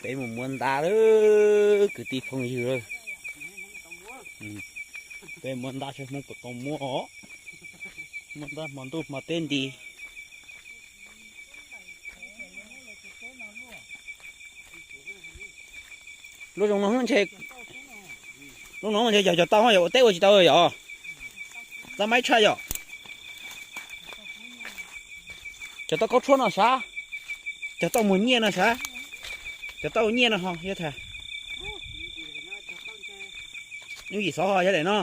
Peb mus muab ntab lawm kwv tij phooj ywg. Peb muab ntab saib Hmoob puas tau muab os. Muab ntab hmo ntuj hmo teb nti. Lub zoo no ntshe, lub no ntshe yog cog tauj yog ua teb ua tsis tau yom. Txaj maib tshaj yom. Cog tauj kaub tshuab no sav, cog tauj muag nyiaj no sav, cog tauj nyiaj no ho yog tas. Nyuj yim xov ho yog daim no.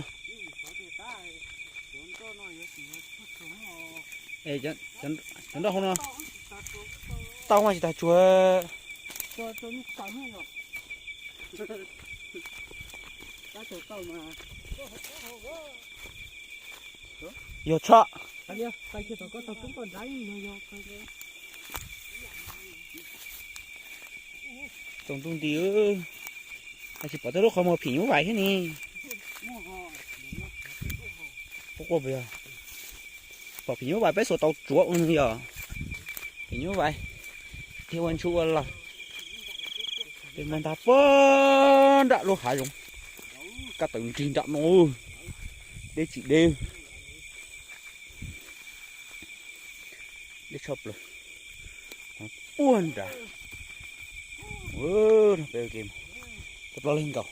Cov nroj hauv no tauj mas tsis tas tsuag. Yog tshaj. Tsaus ntuj nti, tsis pom tej lub qhov muag phim nyuj vais thiab ne. Pom phim nyuj vais peb xuas tau tsuav ua nws yog phim nyuj vais thiab ua ntsuj ua lawg. Peb muab ntab puag nram lub hav zoov, kaj tawm nrig nram no, deb tsis deb, deb tshaj plaws. Puag nrad, peb ua ke mus, tau plaub leeg nkaus.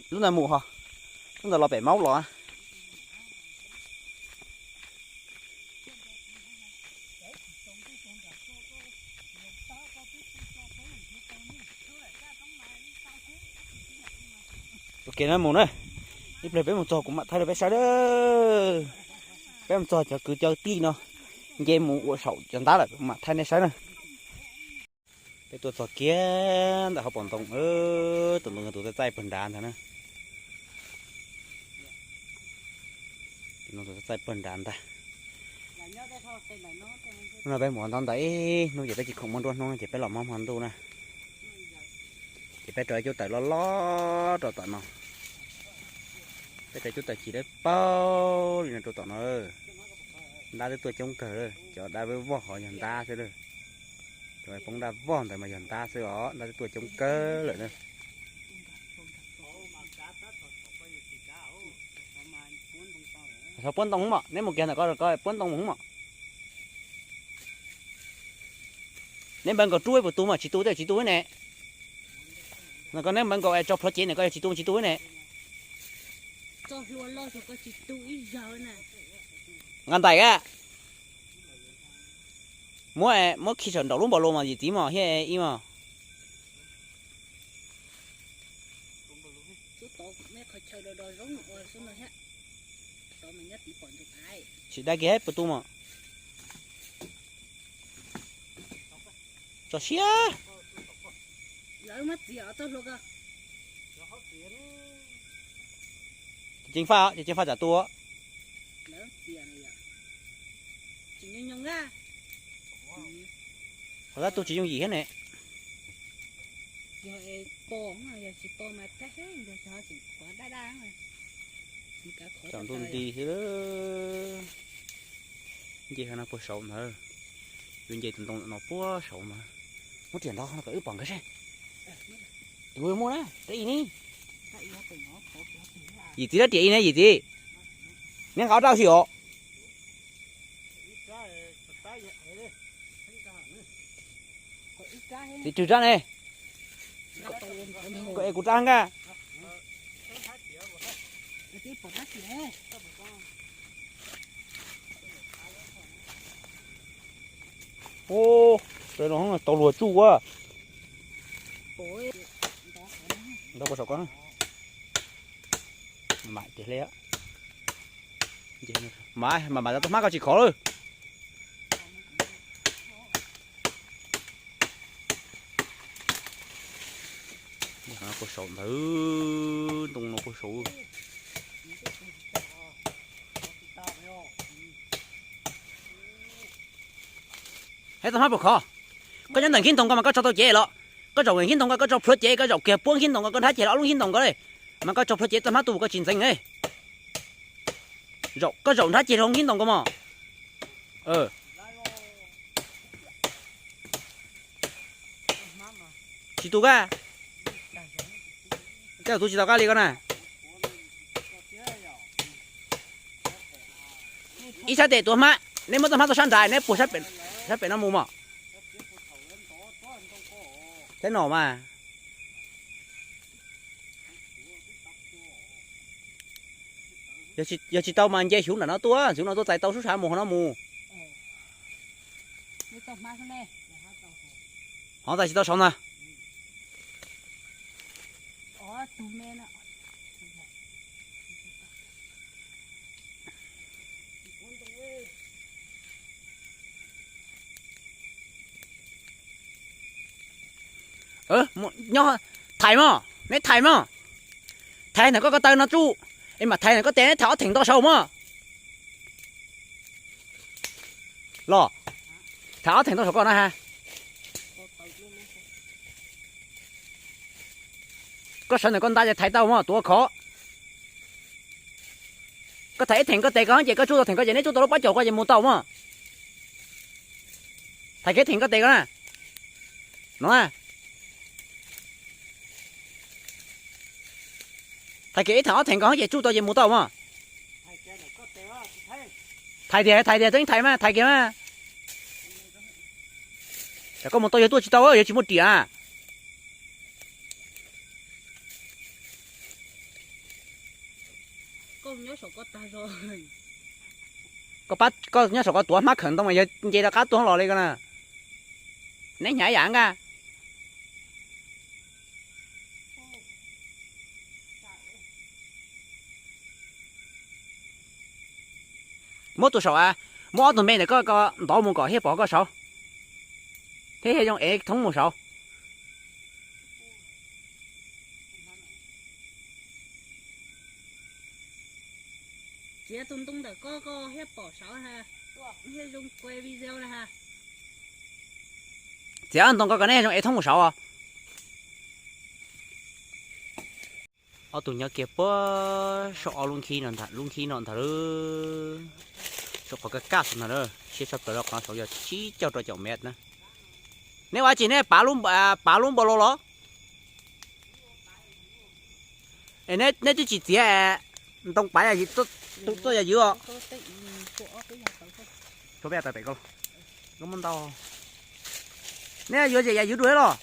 Lub ntawd mus ho, lub ntawd los pem maub los. Ok na mus na, ib pliag peb mus txog kuv mam thaij rau peb saib na. Peb mus txog cov kwv cov tij no, nce mus ua saum cov ntab lawm kuv mam thaij nej saib na. Peb tuaj txog kiag ntawm hauv paus ntoo, tus ntoo tus txaij txaij puag nrad ntag na. Tus ntoo tus txaij txaij puag nrad ntag. Hnub no peb mus ua ntaub ntawv ib hnub ces peb tsis khoom muaj nruab hnub ces peb los mob hmo ntuj na. Ces peb rau ib cub taws loj loj rau tom no. Peb rau ib cub taws chim dawb paug li no rau tom no. Ntab twb tuaj coob kawg lawm, cov dab vog hov yog ntab xwb lawm. Cov poob dab vog ntawd mas yog ntab xwb os, ntab twb tuaj coob kawg lawm na. Txhob puab ntoo mom, neb mus kiag ntawm ko ko puab ntoo mus mom. Neb npawv nkaus rub ib puas tu mas tsis tu tej tsis tu ne. Ntawm ko neb npawv nkaus es tso plhuav cev ntawm ko yog tsis tu tsis tu ne. Nqa ntais a. Muab, muab khi saum nraum lub npaum lus mas yim txiv mos thiab ib mos. Tsis dai kiag puas tu mos. Tso siab. Ces ceev faj, ces ceev faj tsam tu. Qhov tab tu tsis yooj yim thiab ne. Tsaus ntuj nti thiab. Nce no puag saud ntawd, yuav nce tus ntoo no puag saud ntawd. Muab riam ntawd kom wb pom nkawd seb. Tus muaj na, rab ib ne. Yim txiv, rab riam ib ne yim txiv. Neb nqa ob rab si os. Txiv rwg rab ne. Koj es kuv rab nka. Ub, no tau luag tsuj ua. Ntau saum ko. Mam tias hle. Mam, mam mam tau hmab koj tsis khov lawm. Puag saum ntawd, ntoo no puag saud. Hab txoj hmab puas khov? Koj nyob ntawm khib ntoos ko mas koj tso tau cev los? Koj zaum khib ntoos ko koj tso plhuav cev, koj zaum kiag puab khib ntoos ko koj nrhab ceg los ob lub khib ntoos ko le, mas koj tso plhuav cev txoj hmab tu koj tsis ntxeev. Zaum, koj zaum nrhab ceg hlo khib ntoos ko mog. Tsis tu koj? Tej zaum tu tsis tau koj li ko na. Ib sab tes tuav hmab, neb muab txoj hmab tuaj sab nrad, neb puag sab pem no mus mog. Saib no mas. Yog tsis tau mas nce xyuv nram no tuaj, xyuv no tuaj txais tau sub sav mus hauv no mus. Hov txais tsis tau saud ntag. Nyob thaiv mog, neb thaiv mog. Thaiv ntawm koj ko taw no tsuj, es mam thaiv ntawm koj tes, neb thaiv ob theem nto saud mog. Los, thaiv ob theem nto saud koj na ha. Koj sawv ntawm koj nta ces thaiv tau mog, tuav khov. Koj thaiv ib theem koj tes ko ces koj tsuj tau theem ko ces neb tsuj tau lub pob caus ko ces mus tau mog. Thaiv kiag ib theem koj tes ko na. No na. Thaiv kiag ib theem ob theem ko ces tsuj tau ces mus tau mog. Thaiv tiag, thaiv tiag, txeev thaiv mas thaiv kiag mas. Tsam koj mus tau yog tuaj tsis tau, yog tsis muaj riam. Koj nyob saum koj tuav hmab khawm ntoo mas yog nce rov qab tuaj los li ko na. Neb hnyav yam nqaj. Muab tus saum, muab ob tug me ntawm koj ko ntov mus kom thiaj pom koj saud, thiab thiaj zoo ev thoob mus saud. Txiav tus ntoo ntawm koj ko thiaj pom saud, thiaj zoo kuv video na ha. Txiav ob ntoo ko kom neb zoo ev thoob mus saud. Ob tug nyob kiag puag saum ob lub nkhib no ntag, lub nkhib no ntag lauj. Saum qhov kaj kaj xwb ntag lauj, siab tshaj plaws rau qhov saud yog tsib caug rau caum mev na. Neb ua tsi neb pav lub npau lo los? Es neb twb tsis txiav ntoo pav tuaj yam ywv os. Tshuav peb tawm pem ko, koj muab ntau. Neb yuav zem yam ywv dua los?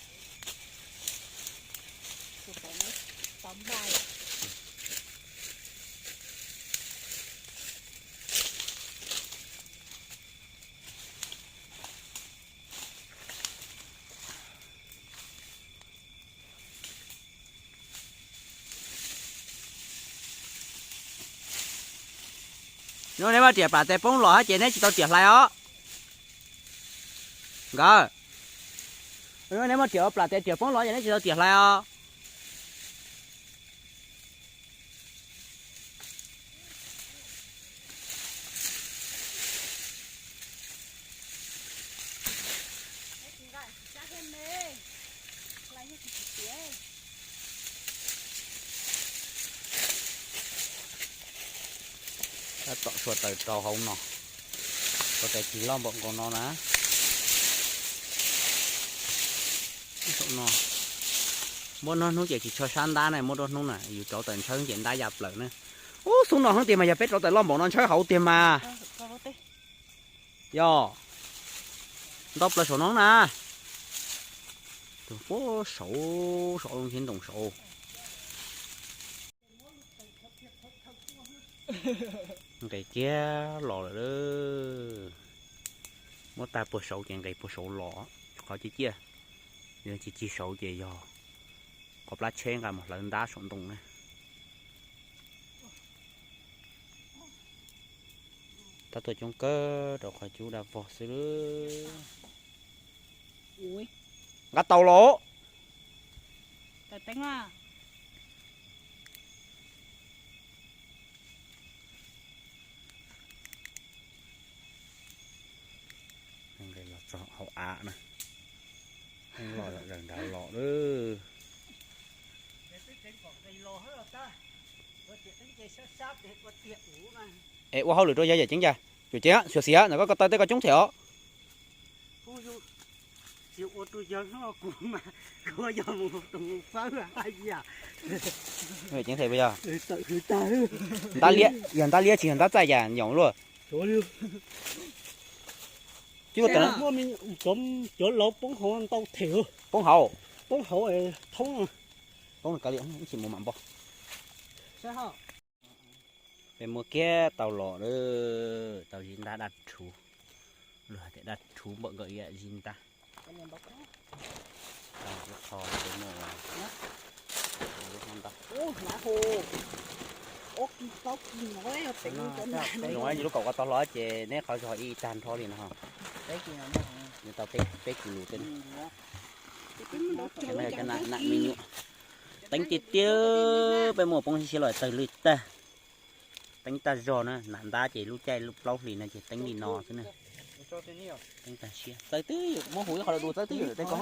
Neb muab riam plam tes poob los hab ces neb tsis tau riam hlais os. Nkawd, neb muab riam plam tes riam poob los ces neb tsis tau riam hlais os. Tab tom suav taws rau hauv no, ua tes tsis loj npaum nkaus no na. Saum no, muab nruab hnub ces tsis tshua sab ntab na, muab nruab hnub na yus rauv taws ntshawb ces ntab ya plaws na. Ub, xub no heev tiag mas yog peb rauv taws loj npaum no ntshawb hauv tiag mas. Yog, ntau plaws saum no na. Tus puag saud, saum lub nkhib ntoo saud. Nqis kiag los lawm. Muab tag puag saud ces nqis puag saud los, qhov ciaj ciaj. Yog cig cig saud ces yog qhov plab tsheb nqa mus hlawv ntab saum ntoo na. Tab tuaj coob kawg rau qhov cub dab vog xwb. Nqa tau los. Teeb a. Los txog hauv av na, los zaws nrad los lawm. Es ua hauj lwm rau yawg yawm ceeb cas? Yawm ceeb, xyuam xim ntawm koj ko taw tej ko coob thiab os. Yawm ceeb, yog ntab liab tsis yog ntab txaij cas nyoos luaj. Cov laus poob hauv ntau them, poob hauv, poob hauv thoob. Poob kav liam, tsis mus mam npog. Peb muab kiag tau los lawm, tau zib ntab daj rhuv, luag hais tias daj rhuv npaum nkaus ib yam zib ntab. Zoo li lub kaum ko tau hlo ces neb qhov zog ib tag nrho li no. Nws tau peb kis lus tej. Cov me nyuam, teeb tiag tiag, peb muaj poob siab los tawg lwj tag. Teeb tag zog na, nam ntab ces lub caij lub plaub hlis no ces teeb li no xwb na. Teeb tag siab, txawb twb ywm, muab hu ib qho los du txawb twb ywm tej ko.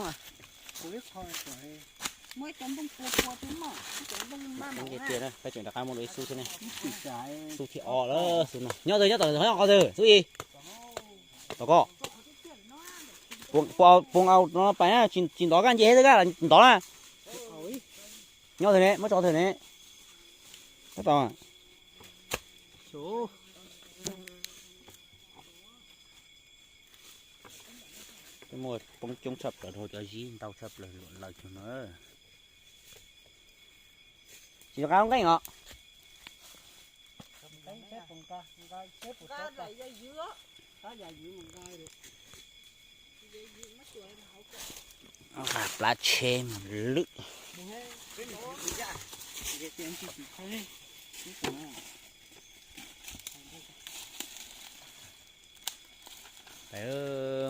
Teeb tiag tiag, peb tseem rov qab muab dua ib xub xwb ne. Xub thib ob lawm xub no. Nyob twg, nyob tom qhov twg, xub ib? Tom ko. Poob au no pais na, tsis ntov koj nce xwb koj ntov na. Nyob twg ne, muab tso twg ne. Tab tom. Peb muaj poob coob tshaj plaws dhau cov zib ntau tshaj plaws luam lawm cug no. Tsis rov qab nqeej os. Nqa plab tsheb mus lwm.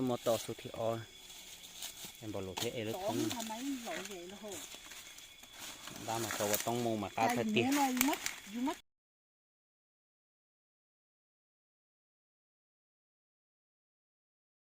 Muab tau xub thib ob, npaum lus thiab es lub thoob. Ntab mas tau ua toob mus mas qab tag tiag.